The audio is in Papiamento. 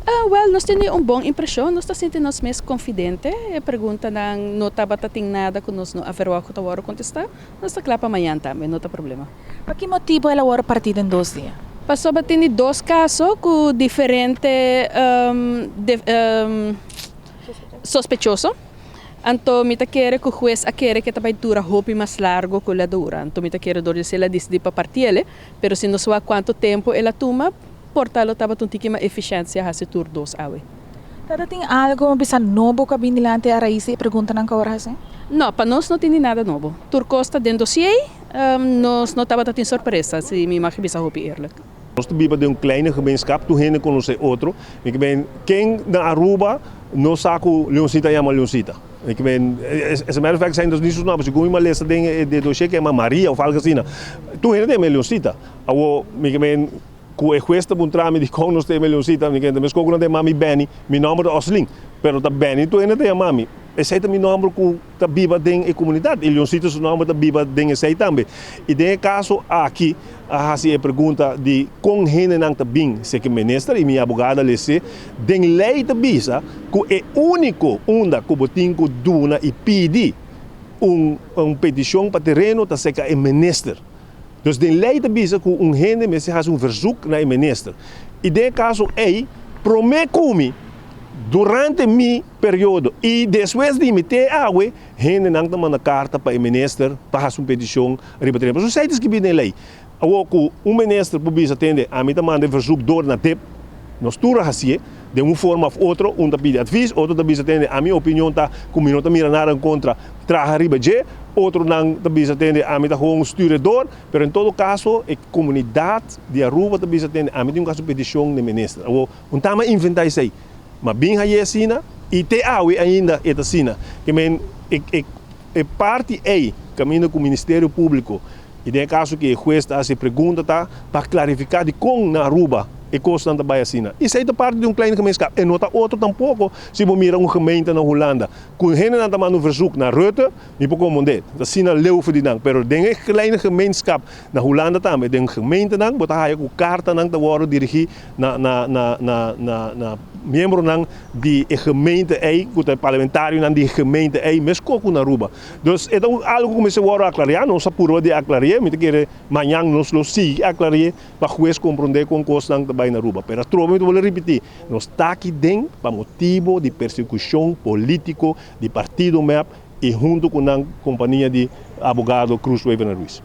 Wel, nos tin un bon impresion, nos ta sinti nos mes confidente. E preguntanan no tabata tin nada cu nos no a verwacht cu ta wordo contesta. Nos ta cla pa mañan tambe, no ta problema. Pa ki motibo el a wordo parti den dos dia? Pasobra tin dos caso cu diferente sospechoso. Anto mi ta kere cu hues a kere cu ta bay dura hopi mas largo cu el a dura. Anto mi ta kere door di esey el a dicidi pa partiele, pero si nos wak cuanto tempo el a tuma, por ta lo tabata un tiki mas eficiencia haci tur dos awe. Tata tin algo bisa nobo cu a bin dilanti a raiz di e preguntanan cu awor haci? No, pa nos no tin ni nada nobo. Tur cos ta den dossier, nos no tabata tin sorpresa, si mi mag bisa hopi eerlijk. Nos ta biba den un kleine gemeenschap, tur hende conoce otro. Mi ke men, ken na Aruba no sa cu Leoncita yama Leoncita? Mi ke men, as a matter of fact, zijn dus niet zo snel, segun mi malesa den e dossier ke yama Maria of algo asina. Tur hende ta yama Leoncita. Awo, mi ke men, cu e hues ta puntra mi dicon nos ta yama Leoncita, mi ke men, mesco cu nan ta yama mi Benny, mi nomber ta Oslin, pero ta Benny tur hende ta yama mi. Esey ta mi nomber cu ta biba den e comunidad y Leoncito su nomber ta biba den esey tambe. Y den e caso aki a haci e pregunta di con hendenan ta bin seki minister y mi abogado a lese den ley ta bisa cu e unico unda cu bo tin cu duna y pidi un un peticion pa tereno ta seca e minister. Dus den ley ta bisa cu un hende mester haci un verzoek na e minister. Y den e caso ey prome cu mi durante mi periodo y despues di mi te awe hendenan ta manda carta pa e minister pa haci un peticion riba tereno. Pasobra esey ta scribi den ley. Awor cu un minister por bisa tende ami ta manda e verzoek door na dip, nos tur a hacié den un forma of otro, un ta pidi advies, otro ta bisa tende ami opinion ta cu mi no ta mira nada en contra traha riba dje, otronan ta bisa tende ami ta gewoon stuur e door, pero en todo caso e comunidad di Aruba ta bisa tende ami tin cu haci un peticion den minister. Awor un ta ama inventa esey. Ma bin haye asina y te awe ainda e ta asina. Ke men e e e parti ey caminda cu Ministerio Publico y den e caso ki e huez ta haci pregunta ta pa clarifica dicon na Aruba e cosnan ta bay asina. Y esey ta parti di un kleine gemeenschap. E no ta otro tampoco si bo mira un gemeente na Hulanda cu hendenan ta manda un verzoek na Rutte. Mi por komprondé, ta asina leu for di nan, pero den e kleine gemeenschap na Hulanda tambe, den gemeentenan bo ta haya ku kartanan ta wòrdu dirigí na na na na na na miembronan di e gemeente ei, ku ta e parlamentarionan di e gemeente ei, meskos ku na Aruba. Dus e ta un algu ku mester wòrdu aklariá, nos a purba di aklari'é, mi ta kere mañan nos lo sigui aklari'é pa hues komprondé kon kosnan ta bai na Aruba. Pero atrobe mi ta wòrdu ripití, nos ta aki den pa motibu di persekushon polítiko di partido mep i huntu ku nan kompania di abogado Cruz Wever en Ruiz.